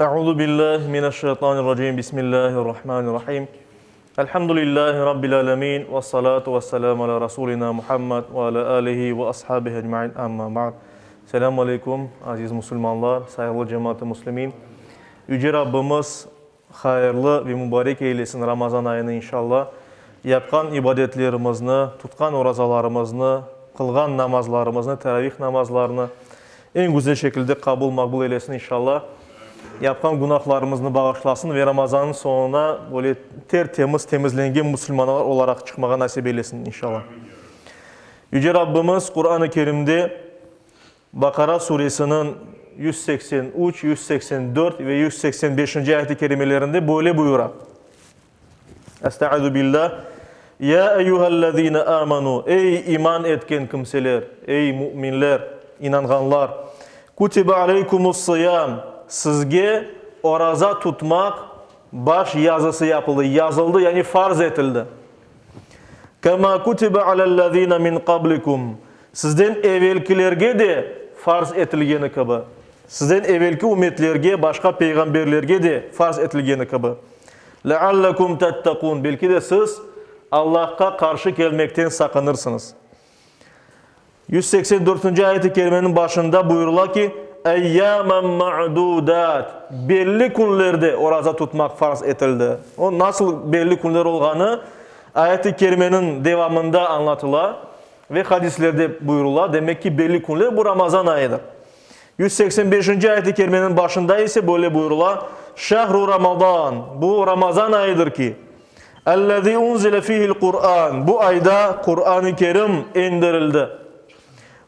Euzu billahi mineşşeytanirracim. Bismillahirrahmanirrahim. Elhamdülillahi rabbil alemin ve salatu vesselamu ala rasulina Muhammed ve ala alihi ve ashabihi ecmain. Amma ba'd. Selamu aleykum, aziz musulmanlar, sayğılı cemaat-ı muslimin. Yüce Rabbimiz hayırlı ve mübarek eylesin Ramazan ayını inşallah. Yapqan ibadetlerimizni, tutqan orazalarımıznı, qılğan namazlarımıznı, teravih namazlarını Eñ güzel şekilde qabul maqbul eylesin inşallah. Yapqan günahlarımıznı bağışlasın ve Ramazannıñ soñuna böyle ter-temiz, temizlengen musulmanlar olaraq çıqmağa nasip eylesin inşallah. Yüce Rabbimiz Quran-ı Kerimde Baqara suresiniñ 183, 184 ve 185-nci ayet-i kerimelerinde böyle buyura. Estaizu billah, Ya eyyühellezine amanu, ey iman etken kimseler, ey müminler, inanğanlar, kutibe aleykumus-sıyam, sizge oraza tutmaq baş yazısı yapıldı, yazıldı, yani farz etildi. Kema kutibe alellezine min qablikum, sizden evelkilerge de farz etilgeni kibi, sizden evelki ümmetlerge, başqa peyğamberlerge de farz etilgeni kibi. Leallekum tettekun, belki de siz Allahqa qarşı kelmekten saqınırsıñız. 184-nci ayet-i kerimeniñ başında buyurıla ki, Eyyâmen ma'dûdât, belli künlerde oraza tutmaq farz etildi. O, nasıl belli künler olğanı ayet-i kerimeniñ devamında añlatıla ve hadislerde buyurıla. Demek ki, belli künler bu Ramazan ayıdır. 185-nci ayet-i kerimeniñ başında ise böyle buyurıla, Şehru Ramazan, bu Ramazan ayıdır ki, ellezî unzile fîhil Kur'an, bu ayda Kur'an-ı Kerim endirildi.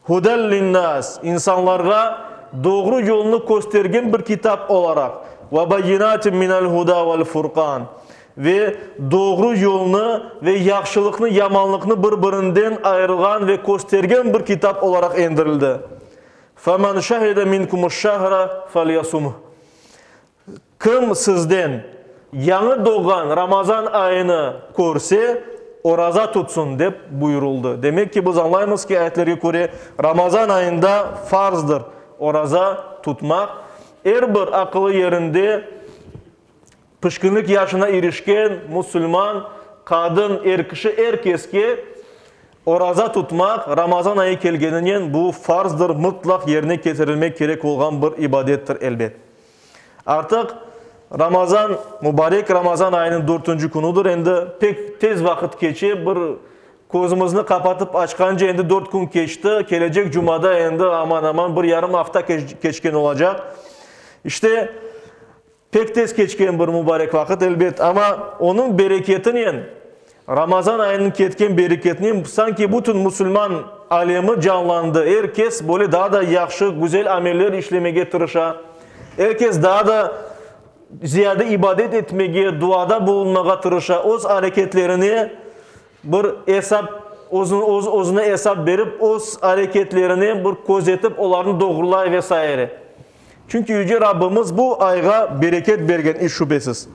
Huden linnâs, insanlarğa doğru yolnı köstergen bir kitap olaraq, ve bayyinâtin minel hudâ vel furqân, ve doğru yolnı ve yahşılıqnı yamanlıqnı bir-birinden ayırğan ve köstergen bir kitap olaraq endirildi. Femen şehide minkumuşşehre felyasumh. Kim sizden yañı doğğan Ramazan ayını körse, oraza tutsın, dep buyurıldı. Demek ki, biz añlaymız ki, ayetlerge köre, Ramazan ayında farzdır oraza tutmaq. Er bir aqılı yerinde pişkinlik yaşına irişken musulman, qadın, er kişi, er keske oraza tutmaq, Ramazan ayı kelgeninen bu farzdır, mıtlaq yerine ketirilmek kerek olğan bir ibadettir, elbet. Artıq Ramazan, mubarek Ramazan ayınıñ dörtünci künüdir, endi pek tez vaqıt keçe, bir közümizni qapatıp açqance endi dört kün keçti, kelecek cumada endi aman-aman bir yarım afta keçken olacaq. İşte, Pek tez keçken bir mubarek vaqıt, elbet, amma onıñ bereketinen, Ramazan ayınıñ ketken bereketinen sanki bütün musulman alemi canlandı, er kes böyle daa da yahşı, güzel ameller işlemege tırışa, er kes daa da ziyade ibadet etmege, duada bulunmağa tırışa, öz areketlerine bir esap, öz özüne esap berip, öz areketlerine bir közetip, olarnı doğrulay ve saire. Çünki Yüce Rabbimiz bu ayğa bereket bergen, iç şübesiz.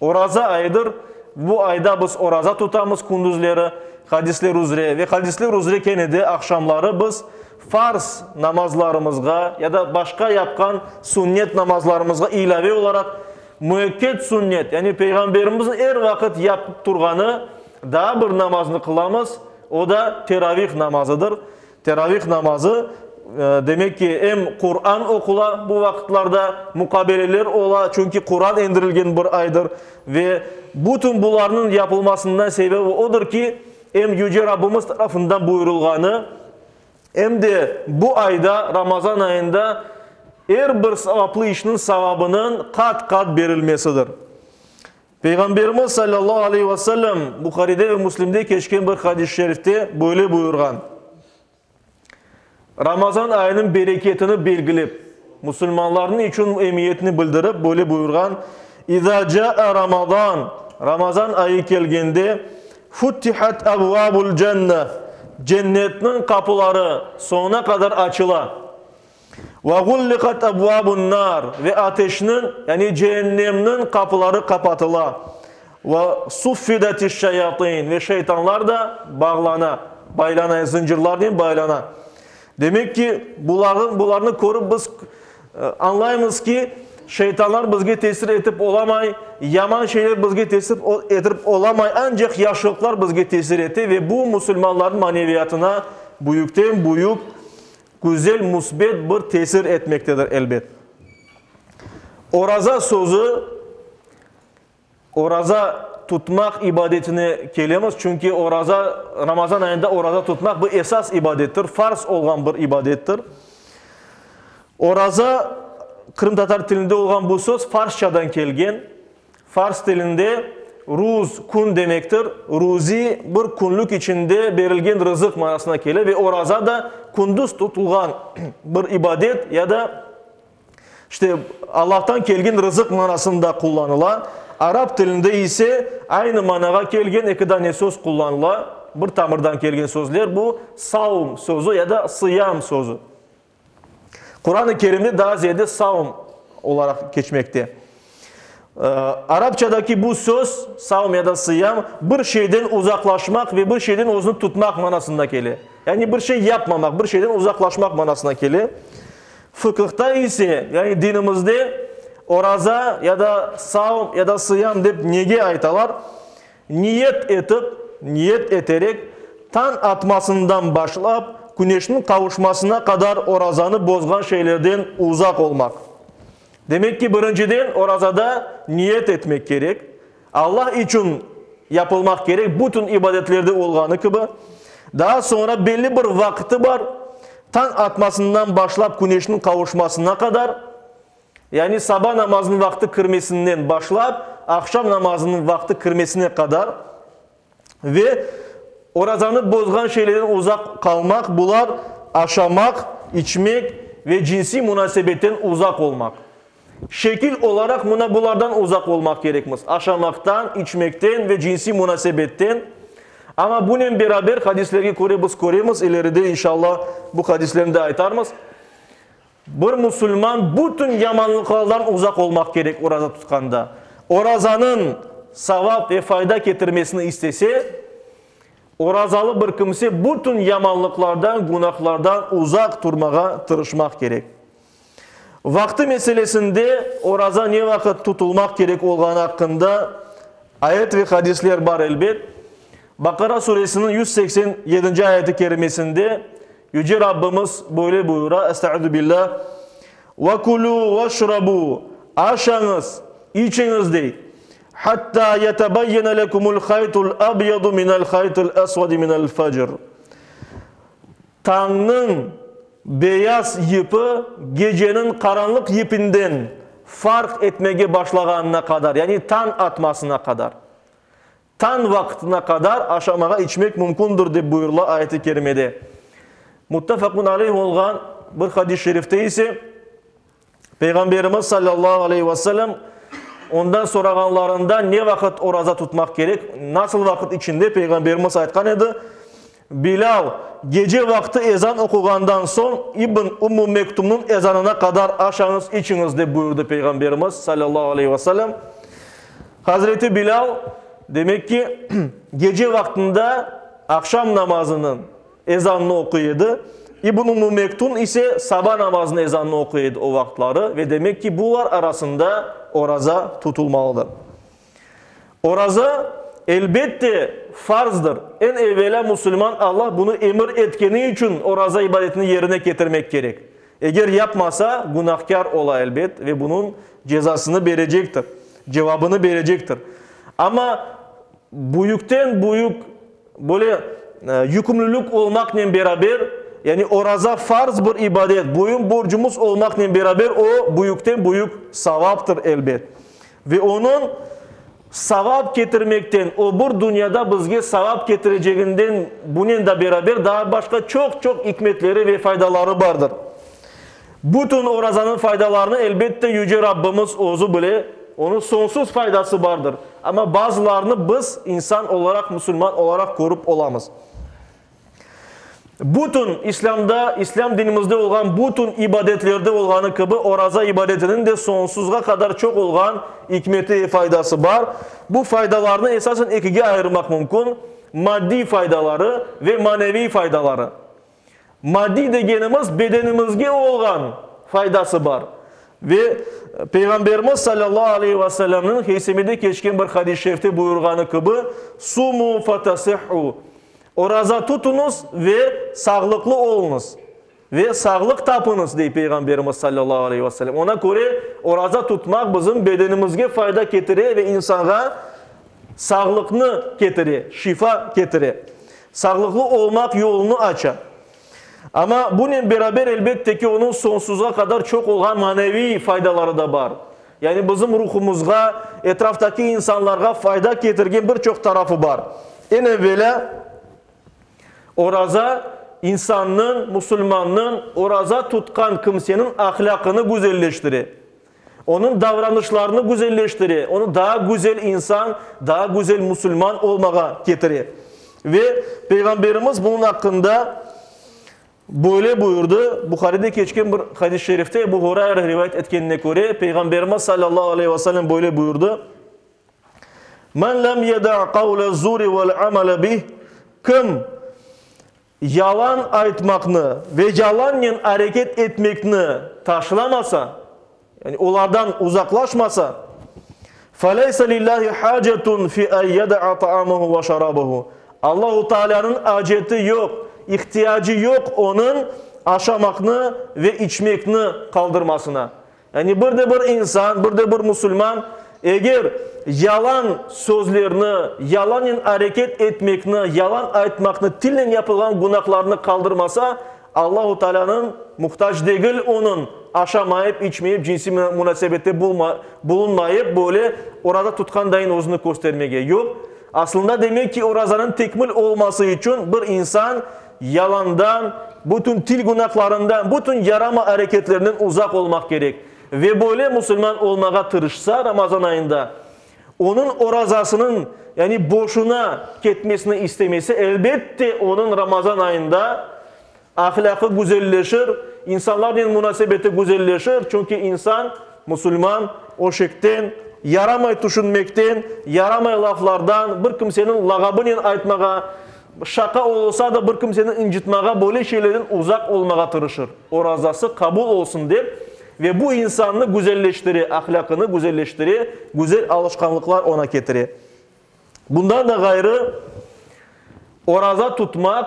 Oraza ayıdır, bu ayda biz oraza tutamız kündüzleri, hadisler üzre, ve hadisler üzre kene de aqşamları biz farz namazlarımızğa ya da başqa yapqan sünnet namazlarımızğa ilâve olaraq müekket sünnet, yani Peyğamberimizniñ er vaqıt yapıp turğanı daa bir namaznı qılamız, o da teravih namazıdır. Teravih namazı, demek ki, em Quran oqula bu vaqıtlarda, muqabeleler ola, çünki Quran endirilgen bir aydır. Ve bütün bularnıñ yapılmasından sebebi odır ki, em Yüce Rabbimiz tarafından buyurılğanı, em de bu ayda, Ramazan ayında, er bir savaplı işniñ savabınıñ qat-qat berilmesidir. Peyğamberimiz salâllahu aleyhi ve sellem Buharide ve Müslimde keçken bir hadis-i şerifte böyle buyurğan, Ramazan ayınıñ bereketini belgilep, musulmanlarnıñ içün emiyetini bildirip böyle buyurğan, İzâ câe Ramazan, Ramazan ayı kelgende, futtihat abvâbul cenne, cennetniñ qapıları soñuna qadar açıla. Ve ğulliqat abvâbun nar, ve ateşniñ, yani ceennemniñ qapıları qapatıla. Ve suffidatiş şayâtin, ve şeytanlar da bağlana, baylana, zıncırlarnen baylana. Demek ki, bularnı, bularnı körip biz añlaymız ki, Şeytanlar bizge tesir etip olamay, yaman şeyler bizge tesir etip olamay, ancaq yahşılıqlar bizge tesir ete ve bu musulmanlarnıñ maneviyatına büyükten-büyük, güzel, müsbet bir tesir etmektedir, elbet. Oraza sözü. Oraza tutmaq ibadetine kelemiz, çünki oraza, Ramazan ayında oraza tutmaq bu esas ibadettir, farz olğan bir ibadettir. Oraza, qırımtatar tilinde olğan bu söz farsçadan kelgen. Fars tilinde ruz, kün demektir. Ruzi, bir künlük içinde berilgen rızıq manasına kele ve oraza da kündüz tutulğan bir ibadet ya da İşte, Allahtan kelgen rızıq manasında qullanıla. Arap tilinde ise aynı manağa kelgen eki dane söz qullanıla, bir tamırdan kelgen sözler, bu savm sözü ya da sıyam sözü. Quran-ı Kerimde daa ziyade savm olaraq keçmekte. Arapçadaki bu söz, savm ya da sıyam, bir şeyden uzaqlaşmaq ve bir şeyden özüni tutmaq manasında kele. Yani bir şey yapmamaq, bir şeyden uzaqlaşmaq manasına kele. Fıqıhta ise, yani dinimizde oraza ya da savm ya da sıyam dep nege aytalar? Niyet etip, niyet eterek, tañ atmasından başlap, küneşniñ qavuşmasına qadar orazanı bozğan şeylerden uzaq olmaq. Demek ki, birinciden orazada niyet etmek kerek, Allah içün yapılmaq kerek, bütün ibadetlerde olğanı kibi. Daa soñra belli bir vaqıtı bar, tañ atmasından başlap küneşniñ qavuşmasına qadar, yani saba namazınıñ vaqtı kirmesinden başlap aqşam namazınıñ vaqtı kirmesine qadar ve orazanı bozğan şeylerden uzaq qalmaq, bular, aşamaq, içmek ve cinsiy munasebetten uzaq olmaq. Şekil olaraq mına bulardan uzaq olmaq kerekmiz, aşamaqtan, içmekten ve cinsiy munasebetten. Amma bunen beraber hadislerge köre biz köremiz, ileride inşallah bu hadislerni de aytarmız, bir musulman bütün yamanlıqlardan uzaq olmaq kerek oraza tutqanda. Orazanıñ savap ve fayda ketirmesini istese, orazalı bir kimse bütün yamanlıqlardan, günahlardan uzaq turmağa tırışmaq kerek. Vaqtı meselesinde oraza ne vaqıt tutulmaq kerek olğanı aqqında ayet ve hadisler bar elbet. Baqara suresiniñ 187-nci ayeti kerimesinde Yüce Rabbimiz böyle buyura, Estaizu billah, Ve kulû veşrabû, aşañız, içiñiz dey, hattâ yetebeyyene lekumul haytul abyadu minel haytil esvedi minel fecr. Tañnıñ beyaz yipi geceniñ qaranlıq yipinden farq etmege başlağanına qadar, yani tañ atmasına qadar, tañ vaqtına qadar aşamağa içmek mümkündir, dep buyurıla ayet-i kerimede. Muttefaqun aleyh olğan bir hadis-i şerifte ise, Peyğamberimiz salâllahu aleyhi ve sellem ondan sorağanlarında ne vaqıt oraza tutmaq kerek, nasıl vaqıt içinde Peyğamberimiz aytqan edi, Bilâl, gece vaqtı ezan oquğandan soñ İbn Ummu Mektumnıñ ezanına qadar aşañız, içiñiz, dep buyurdı Peyğamberimiz salâllahu aleyhi ve sellem. Hazreti Bilâl, demek ki, gece vaqtında aqşam namazınıñ ezanını oquy edi, İbn Ummu Mektun ise saba namazınıñ ezanını oquy edi o vaqıtları ve demek ki, bular arasında oraza tutulmalıdır. Oraza, elbette, farzdır. Eñ evelâ musulman Allah bunı emir etkeni içün oraza ibadetini yerine ketirmek kerek. Eger yapmasa, günahkâr ola, elbet, ve bunıñ cezasını berecektir, cevabını berecektir. Amma büyükten-büyük böyle yükümlülük olmaqnen beraber, yani oraza farz bir ibadet, boyun borcumız olmaqnen beraber o büyükten-büyük savaptır, elbet. Ve onıñ savap ketirmekten, o bir dünyada bizge savap ketireceginden bunen da beraber daa başqa çoq-çoq ikmetleri ve faydaları bardır. Bütün orazanıñ faydalarını elbette Yüce Rabbimiz Özü bile, onıñ soñsuz faydası bardır. Amma bazılarını biz insan olaraq, musulman olaraq körip olamız. Bütün İslâmda, İslâm dinimizde olğan bütün ibadetlerde olğanı kibi, oraza ibadetiniñ de soñsuzğa qadar çoq olğan ikmeti ve faydası bar. Bu faydalarnı esasen ekige ayırmaq mümkün, maddiy faydaları ve maneviy faydaları. Maddiy degenimiz bedenimizge olğan faydası bar. Ve Peyğamberimiz salâllahu aleyhi ve sellemniñ Heysemide keçken bir hadis-i şerifte buyurğanı kibi, Sumu fetasihhu, Oraza tutuñız ve sağlıqlı oluñız, ve sağlıq tapıñız, dey Peyğamberimiz salâllahu aleyhi ve sellem. Ona köre, oraza tutmaq bizim bedenimizge fayda ketire ve insanğa sağlıqnı ketire, şifa ketire, sağlıqlı olmaq yolunı aça. Amma bunen beraber, elbette ki, onıñ soñsuzğa qadar çoq olğan maneviy faydaları da bar. Yani bizim ruhumızğa, etraftaki insanlarğa fayda ketirgen bir çoq tarafı bar. Eñ evelâ, oraza insannıñ, musulmannıñ, oraza tutqan kimseniñ ahlâqını güzelleştire. Onıñ davranışlarını güzelleştire, onı daa güzel insan, daa güzel musulman olmağa ketire. Ve Peyğamberimiz bunıñ aqqında böyle buyurdı, Buharide keçken bir hadis-i şerifte Ebu Hurayra rivayet etkenine köre, Peyğamberimiz salâllahu aleyhi ve sellem böyle buyurdı, Men lem yeda qavle-zuri vel-amele bih, kim Yalan aytmaqnı ve yalannen areket etmekni taşlamasa, yani olardan uzaqlaşmasa, feleyse lillahi hacetun fi en yeda'a ta'amehu ve şarabehu, Allahu Taalânıñ aceti yoq, ihtiyacı yoq onıñ aşamaqnı ve içmekni qaldırmasına. Yani bir de bir insan, bir de bir musulman eger yalan sözlerni, yalanen areket etmekni, yalan aytmaqnı, tilnen yapılğan günahlarnı qaldırmasa, Allahu Taalânıñ muhtac degil onıñ aşamayıp, içmeyip, cinsiy munasebette bulunmayıp, böyle oraza tutqan dayın özüni köstermege. Yoq. Aslında demek ki, orazanıñ tekmil olması içün bir insan Yalandan, bütün til günahlarından, bütün yarama areketlerinden uzaq olmaq kerek. Ve böyle musulman olmağa tırışsa Ramazan ayında, onıñ orazasınıñ, yani boşuna ketmesini istemese, elbette onıñ Ramazan ayında ahlâqı güzelleşir, insanlarnen munasebeti güzelleşir, çünki insan, musulman, öşekten, yaramay tüşünmekten, yaramay laflardan, bir kimseniñ lağabınen aytmağa, Şaqa olsa da bir kimseni ıncıtmağa, böyle şeylerden uzaq olmağa tırışır, orazası qabul olsun dep, ve bu insannı güzelleştire, ahlâqını güzelleştire, güzel alışqanlıqlar ona ketire. Bundan da ğayrı, oraza tutmaq,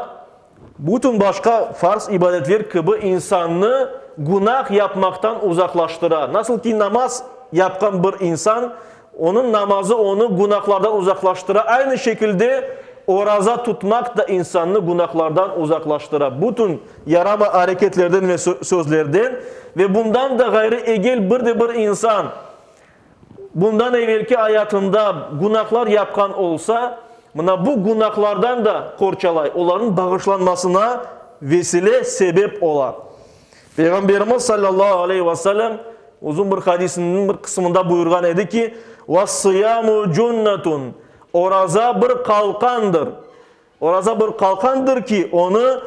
bütün başqa farz ibadetler kibi insannı günah yapmaqtan uzaqlaştıra. Nasıl ki namaz yapqan bir insan Onıñ namazı onı günahlardan uzaqlaştıra, aynı şekilde oraza tutmaq da insannı günahlardan uzaqlaştıra, bütün yarama areketlerden ve sözlerden, ve bundan da ğayrı egel bir de bir insan bundan evelki ayatında günahlar yapqan olsa, mına bu günahlardan da qorçalay, olarnıñ bağışlanmasına vesile, sebep ola. Peyğamberimiz sallallahu aleyhi ve sellem uzun bir hadisiniñ bir qısmında buyurğan edi ki, Vessıyamu cunnetun, oraza bir qalqandır. Oraza bir qalqandır ki, onı,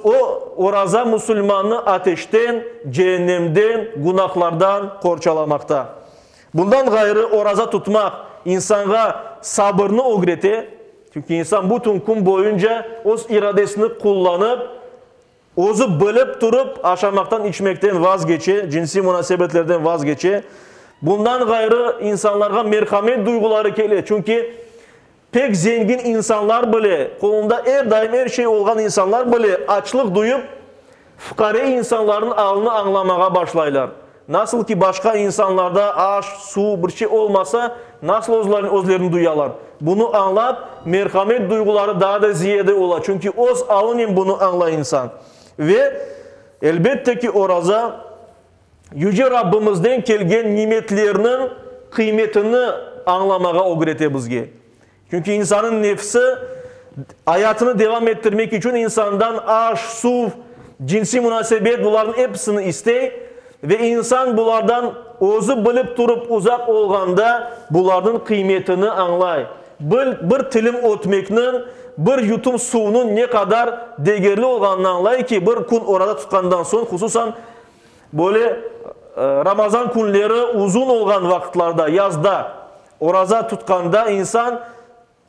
o, oraza musulmannı ateşten, ceennemden, günahlardan qorçalamaqta. Bundan ğayrı oraza tutmaq insanğa sabırnı ögrete, çünki insan bütün kün boyunca öz iradesini qullanıp, Özü bilip turıp, aşamaqtan, içmekten vazgeçe, cinsiy munasebetlerden vazgeçe. Bundan ğayrı, insanlarğa merhamet duyğuları kele, çünki pek zengin insanlar bile, qolunda er daim er şey olğan insanlar bile açlıq duyıp, fuqare insanlarnıñ alını añlamağa başlaylar. Nasıl ki başqa insanlarda aş, suv, bir şey olmasa, nasıl özlerini duyalar? Bunı añlap, merhamet duyğuları daa da ziyade ola, çünki öz alınen bunı añlay insan. Ve, elbette ki, oraza, Yüce Rabbimizden kelgen nimetlerniñ qıymetini añlamağa ögrete bizge. Çünki insanıñ nefsi ayatını devam ettirmek içün insandan aş, suv, cinsiy munasebet, bularnıñ episini istey ve insan bulardan özü bilip turıp uzaq olğanda bularnıñ qıymetini añlay. Bil, bir tilim ötmekniñ, bir yutum suvnıñ ne qadar degerli olğanını añlay ki, bir kün oraza tutqandan soñ, hususan böyle Ramazan künleri uzun olğan vaqıtlarda, yazda, Oraza tutqanda insan,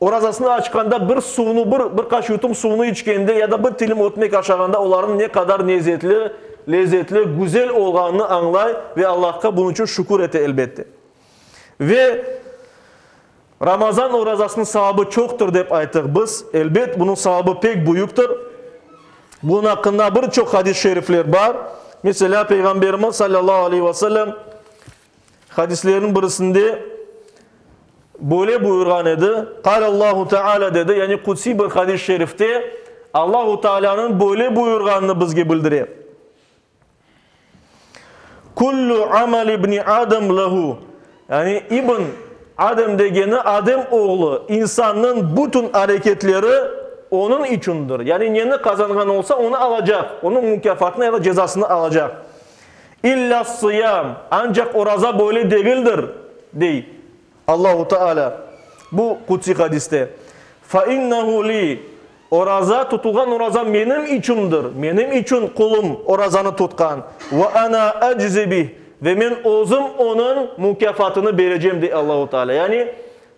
orazasını açqanda bir suvnu, bir, bir qaç yutum suvnu içkende ya da bir tilim ötmek aşağanda olarnıñ ne qadar lezetli. lezetli, güzel olğanını añlay ve Allahqa bunıñ içün şükür ete, elbette. Ve Ramazan orazasınıñ savabı çoqtır, dep ayttıq biz. Elbet, bunıñ savabı pek büyüktir. Bunıñ aqqında bir çoq hadis-i şerifler bar. Meselâ, Peyğamberimiz salâllahu aleyhi ve sellem hadisleriniñ birisinde böyle buyurğan edi, Qâle Allahu Teâlâ dedi, yani qudsiy bir hadis-i şerifte Allahu Tealânıñ böyle buyurğanını bizge bildire. Kullu amel ibni Adem lehu, yani İbn Adem degeni Adem oğlu, insannıñ bütün areketleri onıñ içündir. Yani neni qazanğan olsa, onı alacaq, onıñ mukâfatını ya da cezasını alacaq. İllâ sıyam, ancaq oraza böyle degildir, dey Allahu Teala bu qudsiy hadiste. Fe innehu li, Oraza, tutulğan oraza menim içündir, menim içün qulum orazanı tutqan, ve ana eczi bih, ve men özüm onıñ mukâfatını berecem, dey Allahu Teala. Yani,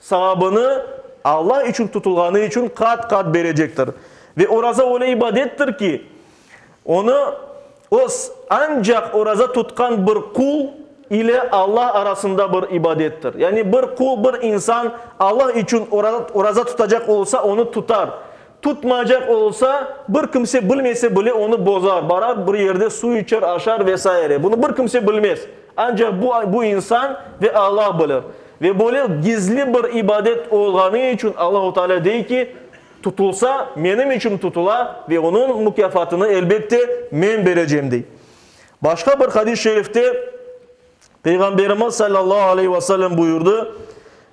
savabını Allah içün tutulğanı içün qat-qat berecektir. Ve oraza öyle ibadettir ki, Onı, o, ancaq oraza tutqan bir qul ile Allah arasında bir ibadettir. Yani bir qul, bir insan Allah içün oraza tutacaq olsa, onı tutar. Tutmaycaq olsa, bir kimse bilmese bile onı bozar, barar bir yerde suv içer, aşar ve saire. Bunı bir kimse bilmez. Ancaq bu, bu insan ve Allah bilir. Ve böyle gizli bir ibadet olğanı içün Allahu Teala dey ki, Tutulsa, menim içün tutula ve onıñ mukâfatını, elbette, men berecem, dey. Başqa bir hadis-i şerifte Peyğamberimiz salâllahu aleyhi ve sellem buyurdı,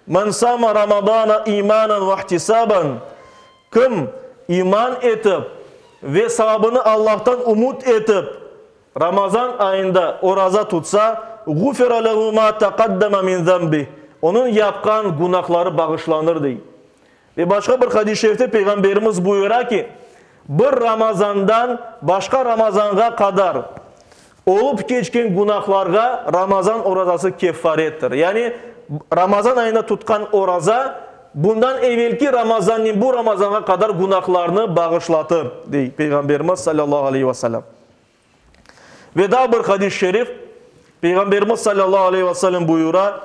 Men sama Ramadana imanan ve ihtisaban, Kim iman etip ve savabını Allahtan ümüt etip Ramazan ayında oraza tutsa, Gufira lehu ma taqaddama min zenbih, onıñ yapqan günahları bağışlanır, dey. Ve başqa bir hadis-i şerifte Peyğamberimiz buyura ki, Bir Ramazandan başqa Ramazanğa qadar olıp keçken günahlarğa Ramazan orazası keffarettir. Yani, Ramazan ayında tutqan oraza, bundan evelki Ramazannen bu Ramazanğa qadar günahlarnı bağışlatır, dey Peyğamberimiz salâllahu aleyhi ve selâm. Ve daa bir hadis-i şerif, Peyğamberimiz salâllahu aleyhi ve sellem buyura,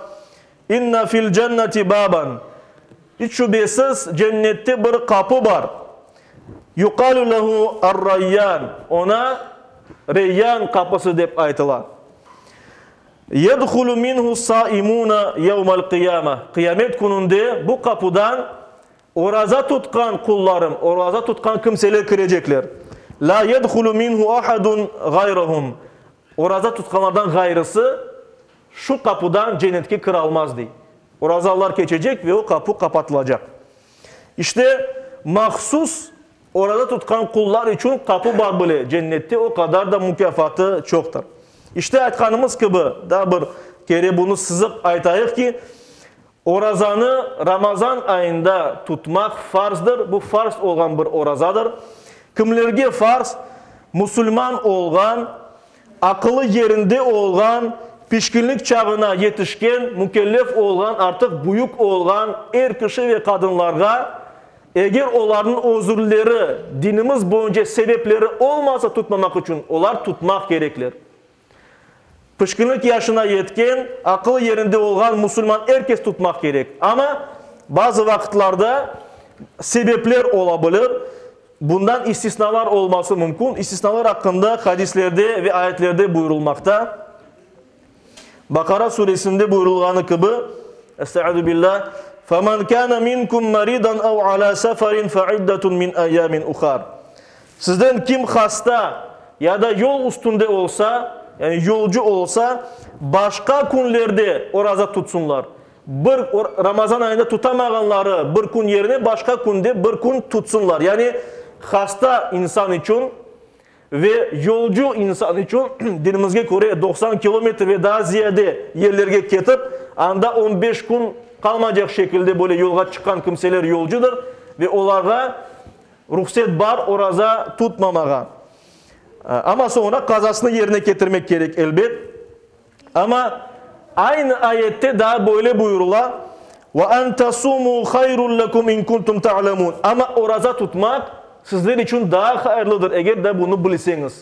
İnne fil cenneti baban, İç şübesiz, cennette bir qapı bar, yuqalu lehu er-Rayyan, oña Reyyan qapısı dep aytıla. Yedhulu minhu s-saimuna yevmel qıyame, Qıyamet kününde bu qapudan Oraza tutqan qullarım, oraza tutqan kimseler kirecekler. La yedhulu minhu ahadun ğayruhum, oraza tutqanlardan ğayrısı şu qapudan cennetke kiralmaz, dey. Orazalılar keçecek ve o qapu qapatılacaq. İşte, mahsus oraza tutqan qullar içün qapu bar bile cennette, o qadar da mukâfatı çoqtır. İşte, aytqanımız kibi, daa bir kere bunı sızıp aytayıq ki, Orazanı Ramazan ayında tutmaq farzdır, bu farz olğan bir orazadır. Kimlerge farz? Musulman olğan, aqılı yerinde olğan, pişkinlik çağına yetişken, mükellef olğan, artıq büyük olğan er kişi ve qadınlarğa, eger olarnıñ özürleri, dinimiz boyunca sebepleri olmasa tutmamaq içün, olar tutmaq kerekler. Pişkinlik yaşına yetken, aqılı yerinde olğan musulman er kes tutmaq kerek. Amma bazı vaqıtlarda sebepler ola bilir, bundan istisnalar olması mümkün. İstisnalar aqqında hadislerde ve ayetlerde buyurılmaqta. Baqara suresinde buyurılğanı kibi, Estaizu billah, Femen kâne minkum maridan ev alâ seferin fe'iddetun min eyyâmin uhar. Sizden kim hasta ya da yol üstünde olsa, yani yolcu olsa, başqa künlerde oraza tutsınlar. Bir Ramazan ayında tutamağanları bir kün yerine başqa künde bir kün tutsınlar. Yani hasta insan içün ve yolcu insan içün dinimizge köre 90 kilometr ve daa ziyade yerlerge ketip, anda on beş kün qalmaycaq şekilde böyle yolğa çıqqan kimseler yolcudır ve olarğa Ruhset bar oraza tutmamağa. Amma soñra qazasını yerine ketirmek kerek, elbet. Amma aynı ayette daa böyle buyurıla, Ve en tasumu hayrun lekum in kuntum ta'lemun. Amma oraza tutmaq sizler içün daa hayırlıdır, eger de bunı bilseñiz.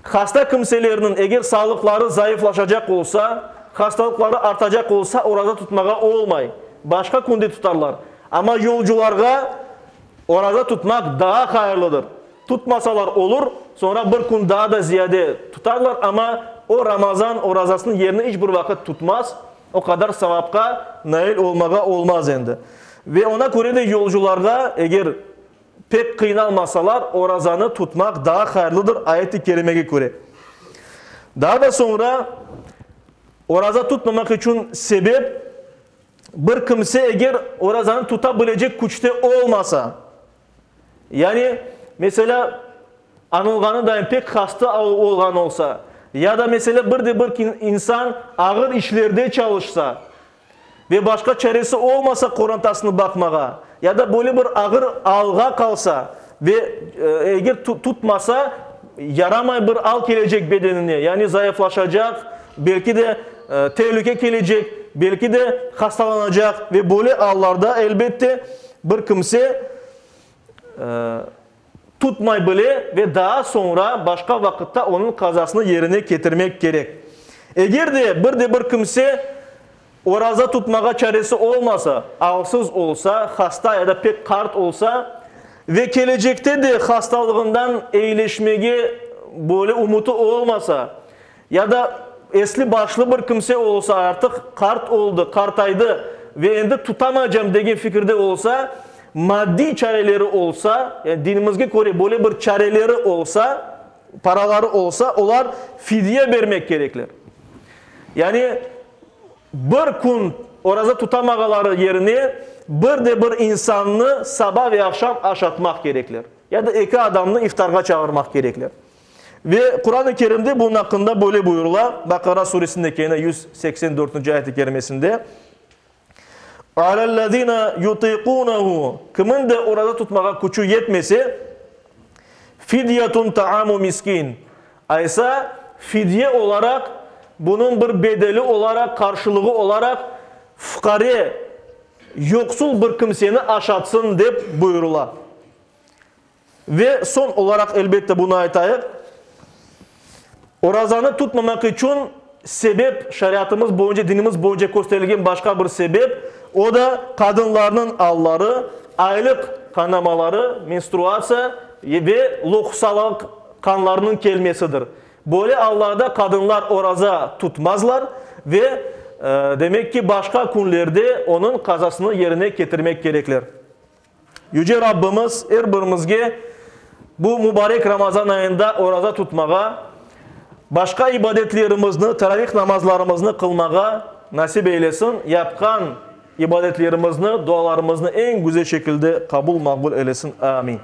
Hasta kimselerniñ eger sağlıqları zayıflaşacaq olsa, hastalıqları artacaq olsa, oraza tutmağa olmay. Başqa künde tutarlar. Amma yolcularğa oraza tutmaq daa hayırlıdır. Tutmasalar olur, soñra bir kün daa da ziyade tutarlar, amma o Ramazan orazasınıñ yerini iç bir vaqıt tutmaz, o qadar savapqa nail olmağa olmaz endi. Ve oña köre de yolcularğa, eger pek qıynalmasalar, orazanı tutmaq daa hayırlıdır, ayet-i kerimege köre. Daa da soñra oraza tutmamaq içün sebep, bir kimse eger orazanı tuta bilecek küçte olmasa, Yani, meselâ, añılğanı dayın pek hasta olğan olsa, ya da, meselâ, bir de bir insan ağır işlerde çalışsa ve başqa çaresi olmasa qorantasını baqmağa, ya da böyle bir ağır alğa qalsa ve eger tutmasa, yaramay bir al kelecek bedenine, yani zayıflaşacaq, belki de telüke kelecek, belki de hastalanacaq ve böyle allarda, elbette, Bir kimse tutmay bile ve daa soñra başqa vaqıtta onıñ qazasını yerine ketirmek kerek. Eger de bir de bir kimse oraza tutmağa çaresi olmasa, alsız olsa, hasta ya da pek qart olsa ve kelecekte de hastalığından eyileşmege böyle ümüti olmasa, Ya da esli-başlı bir kimse olsa, artıq qart oldı, qartaydı ve endi tutamaycam degen fikirde olsa, maddiy çareleri olsa, yani dinimizge köre böyle bir çareleri olsa, paraları olsa, olar fidye bermek kerekler. Yani bir kün oraza tutamağaları yerine bir de bir insannı saba ve aqşam aşatmaq kerekler. Ya da eki adamnı iftarğa çağırmaq kerekler. Ve Quran-ı Kerimde bunıñ aqqında böyle buyurıla, Baqara suresinde kene 184-nci ayet-i kerimesinde, Alellezine yutiqunehu, kimin de oraza tutmağa küçü yetmese, fidyetun taamu miskin, aysa, fidye olaraq, bunıñ bir bedeli olaraq, qarşılığı olaraq, fuqare, yoqsul bir kimseni aşatsın, dep buyurıla. Ve soñ olaraq, elbette, bunı aytayıq, orazanı tutmamaq içün sebep, şariatımız boyunca, dinimiz boyunca kösterilgen başqa bir sebep, o da qadınlarnıñ alları, aylıq qanamaları, menstruatsiya, ve lohusalıq qanlarınıñ kelmesidir. Böyle allarda qadınlar oraza tutmazlar ve, demek ki, başqa künlerde onıñ qazasını yerine ketirmek kerekler. Yüce Rabbimiz er birimizge bu mubarek Ramazan ayında oraza tutmağa, başqa ibadetlerimizni, teravih namazlarımıznı qılmağa nasip eylesin, yapqan ibadetlerimizni, dualarımıznı eñ güzel şekilde qabul-maqbul eylesin. Amin.